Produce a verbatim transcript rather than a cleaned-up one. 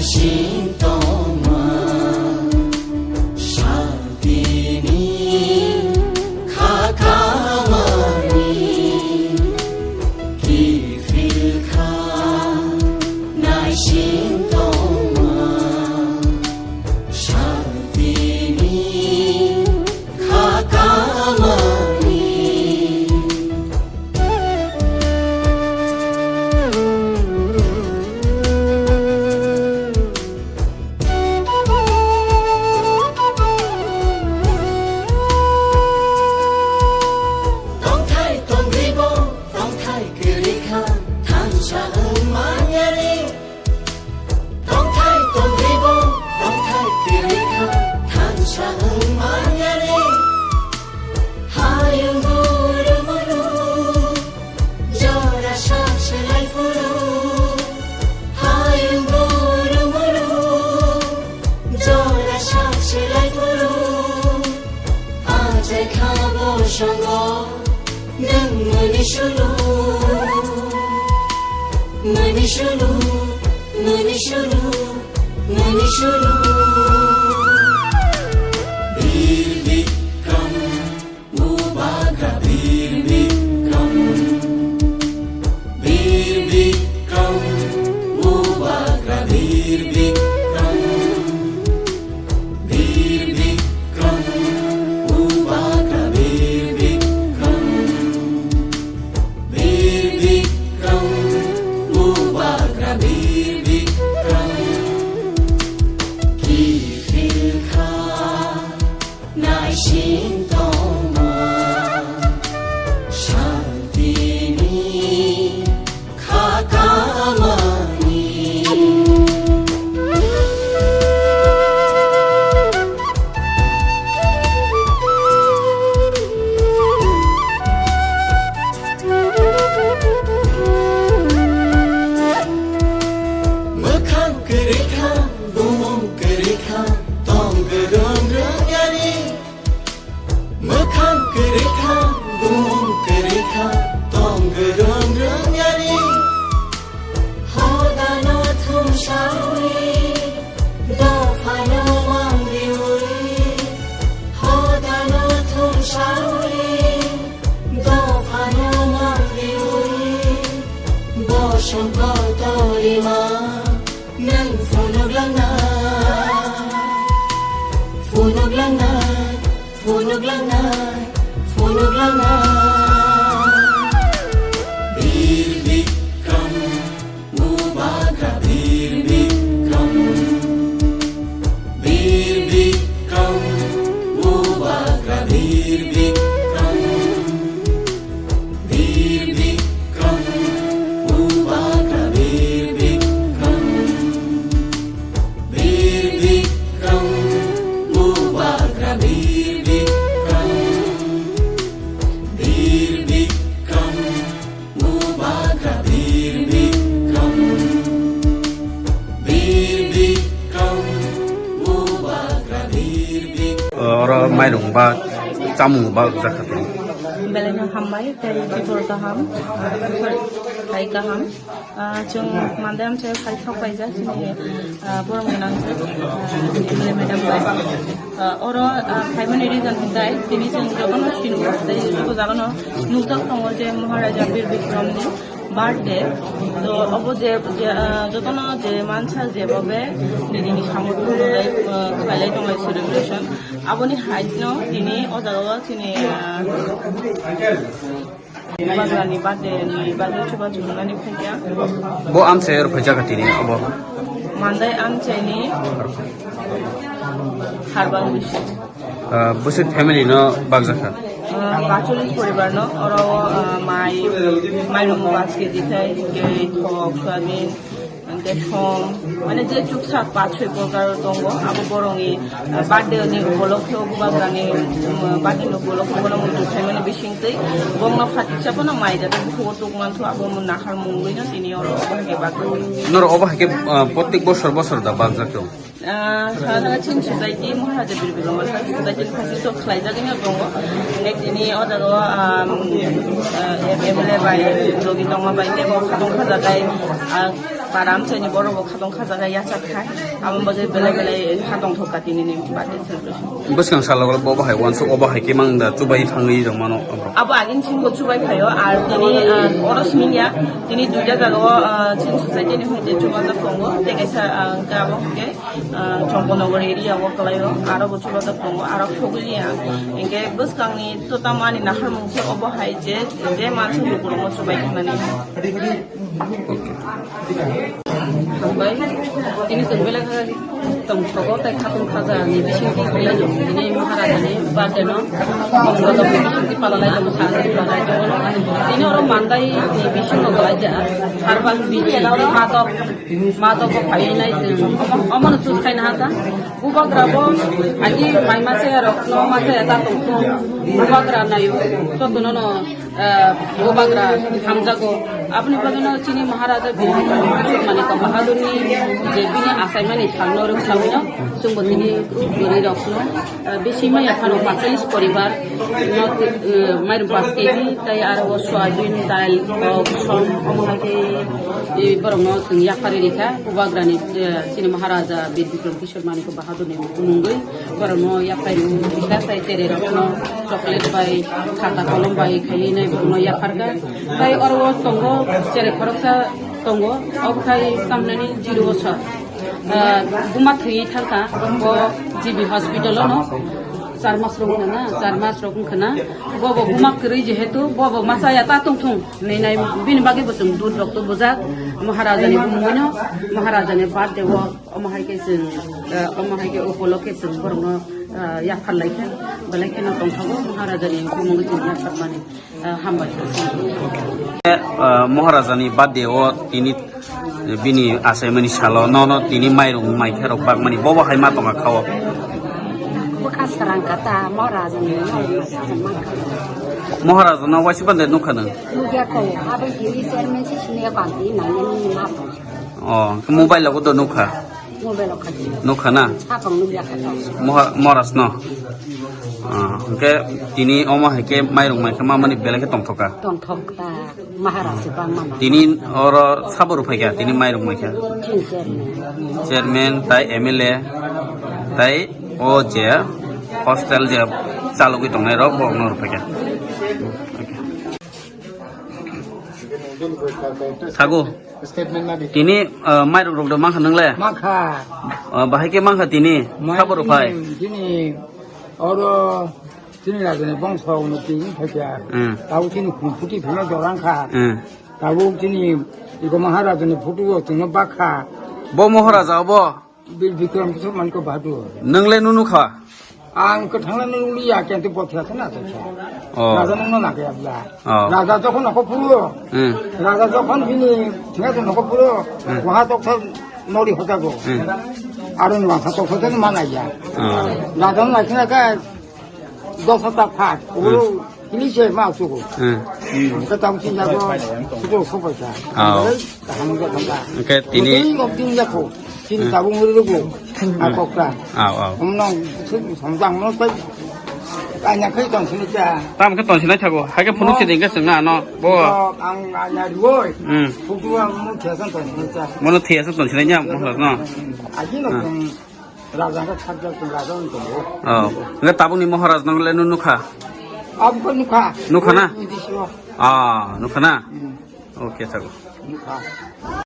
Sintoma, santini, khakamani, kifilkha, naisintoma, santini, khakamani. Tongthai tongribo, tongthai kwrwikha, thansa wng manyani. Tongthai tongribo, tongthai kwrwikha, thansa wng manyani. Hayung guru muru, jora sak selai phuru. Hayung guru muru, jora sak selai phuru. Ajai khabo songo, nwng muni sulu. Muni sulu, muni sulu, muni sulu. Bir Bikram, Bubagra Bir Bikram. Bir Bikram, Bubagra Bir Bikram. Bir Bikram, Bubagra Bir Bikram. Bir Bikram, Bubagra Bir Bikram. Kifilkha, naisintoma, santini, khakamani. Mwkhang kwrwikha, bumung kwrwikha, tong gwrwng rwngyani. Mwkhang kwrwikha, bumung kwrwikha, tong gwrwng rwngyani. Hodano thumsawi, dophano mangriwi. Hodano thumsawi, dophano mangriwi. Bosong kotorima. Nang phunuk langnai, phunuk langnai, phunuk langnai, phunuk langnai. Bir Bikram, Bubagra Bir Bikram. Bir Bikram, Bubagra Bir Bikram. Bir Bikram, Bubagra Bir Bikram. Bir Bikram, Bubagra Bir Bikram. Bir Bikram, Bubagra Bir Bikram. Bir Bikram, Bubagra Bir Bikram. Oro mairung ba chamung ba jakha tini. Belai no hambai, tei chikor kaham, ah, thai kaham. Ah, chwng mande amchai khai thok paijak chini, ah, borom gwnang se, ah, M L A madam bai. Ah, oro, ah, khaimani reason hinkhe tini chwng jotono sini tei joto jagano nukjak tongo je Maharaja Bir Bikram ni birthday. To obo je, je, ah, jotono je mansa jebobe nini samung tei, ah, khlailai tonglai celebration. Aboni haino tini o jagao chini, ah, Bubagrani birthday ni bagwi chubachu rwnani phaikha. Bo amchai oro phaijak tini obo? Mandai amchaini Harbang Bisi. Ah, bwswk family no bagjakha? Ah, pachulis poribar no, oro, ah, mai, mairung paanch K G khai, hinkhe thok, soyabin, Hingke thom, mane je chuksa paanch soi prokar tongo, abo borokni, ah, birthday ni upolokhe, o Bubagrani, um, birthday ni upolokhe bono muitu khaimani bisingtwi bongno phatiksa phano mai jata bukhugo tuk manthu, abo nahar mungwi no tini oro obo hai khe bagwi. Norok obo hai khe, ah, protek bosor bosor da bagjak tong? Ah, sara sara chin society, Maharaja Bir Bikram Welfare Society ni phaising tok khlaijagwi no tongo. Hingke tini o jaga o, ah, ah, M L A bai, logi tongma bai, tei bo khatong khajagai, ah, Para amchaini borok bo khatong khajaga yachak khai. Abo bagwi belai belai khatong thok katini ni birthday celebration. Bwskang salo bo bahai wansuk obo hai khe mang da chubai thangwi rwmano abo. Abo agin singbo chubai phaio ar tini, ah, oro siminya tini duita jagao, ah, chini society ni hoite chubajak tongo. Tei kaisa, ah, hwnkhe abo hwnkhe, ah, Chomponagar area o kwlaio. Aro bo chubajak tongo. Aro Khoglia hwnkhe bwskangni twtamani naharmung se obo hai je, je mansa lukurokno chubai thangnani. Hambai. Tini chwng belai khe tongthogo tei khatungkha jani bisingtwi belai tini Maharajani birthday no tongthogo, bisingtwi palalai tongo, sa palalai tongo. Tini oro mandai ni bisingo kwlaijak harbang bisi matok, matok bo phaiwi nai chwng omo, omono choose khaina hakha. Bubagra bo agi mai masa rok no masa ta tongthok. Bubagra nayo jotono no ah, Bubagra hamjago. Aboni bagwino chini Maharaja Biri Manik Bahadurni je bini achaimani salno rwkhlawino chwngbo tini bwrwi rokno, ah, bisi maya phano pachalis poribar no, ah, mairum paanch K G tai aro o soyabin, dal, kok, som, omo hai khe, eh, borokno chwng yapharwi rikha. Bubagrani, eh, chini Maharaja Bir Bikram Kishore Manik Bahadurni mungwi borokno yaphai rwkha, tai cherai rokno chocolate bai, khata kolom bai khaiwi nai borokno yapharkha. Tai oro o tongo, cherai khoroksa tongo, obo khai tamnani zero bosor. Ah, buma thwi thangkha, bo G B hospital o no char mas rok wngkha na, char mas rok wngkha na, bo bo buma kwrwi jehetu, bo bo masa ya ta tongthung hinwi nai, bini bagwi bo chwng dud rok to bujak, Maharajani bumungwino, Maharajani birthday o. Omo hai khe chwng, eh, omo hai khe upolokhe chwng borokno, eh, yaphar lai kha, belai kheno tongthogo Maharajani bumungwi chwng yapharmani, eh, hambai kha. Eh, Maharajani birthday o tini bini achaimani salo nono tini mairung maikhe rok bakmani bobo hai ma tongkha o. Bwkha srang kha ta Maharajani. Maharajano waisa bande nukha nang? Nukya kho, abo kiri chairman si sini ya kanti nang ni ma tong. Oh, mobile logo do nukha? Mobile o khachi. Nukha na? Sakang nukya kha to. Moha-, Moras no? Ah, hwnkhe tini omo hai khe mairung mai khe mamani belai khe tongthok kha? Tongthok ta, Maharaj se bang mama. Tini oro sabo rw phai kha, tini mairung mai kha? Chini chairman. Chairman, tai M L A, tai o je hostel je chalogwi tongnai rok bo no rw phai kha. Thago. Statement na di. Tini, ah, mairung rok do mankha nang le? Mankha. Ah, bahai khe mankha tini? Mai sabo rw phai? Tini, tini oro tini rajani bongso no tini phaikha. Hmm. Tabo tini khum phuti phino dorang kha. Hmm. Tabo tini iko Maharajani photo o tini bakha. Bo Maharaja obo? Bir Bikram Kishore Manik Bahadur. Nwng le nunu kha? Ang kwthang le nunu liya, kente bothya se na se kha. Oh. Raja nungno na kaya bla. Oh. Raja jokhon nokho phuru. Hmm. Raja jokhon bini thina to nokho phuru. Hmm. Waha toksa nori hojago. Hmm. Aro ni wangsa toksa to mana ya. Oh. Raja no na kina ka Dos hata phat, hmm, oro hili se ma sugo. Hmm. Hmm, ka tam sin jago, sugo ko paisa. Oh. Kaham ga thangka. Oke, tini. Tini ngok tin jako. Sin, hmm, tabung ri rugo. Hmm. A kokra. Aw, aw. Omno, sin samjang no pai. Anya kai ton sin cha. Tam ke ton sin thago. Hai ke phunuk, oh, si ding ke sengna no. Bo. Bo ang anya ruoi. Hmm. Phutu ang mo thia san ton sin cha. Mono thia san ton sin nya mo no. Aji no, hmm. Raja ka khajak tu raja tu. Oh, nge tabuk ni Maharaj nang le nu nukha? Abko nukha. Nukha na? Ini sio. Ah, nukha na? Hmm. Oke, thago. Nukha.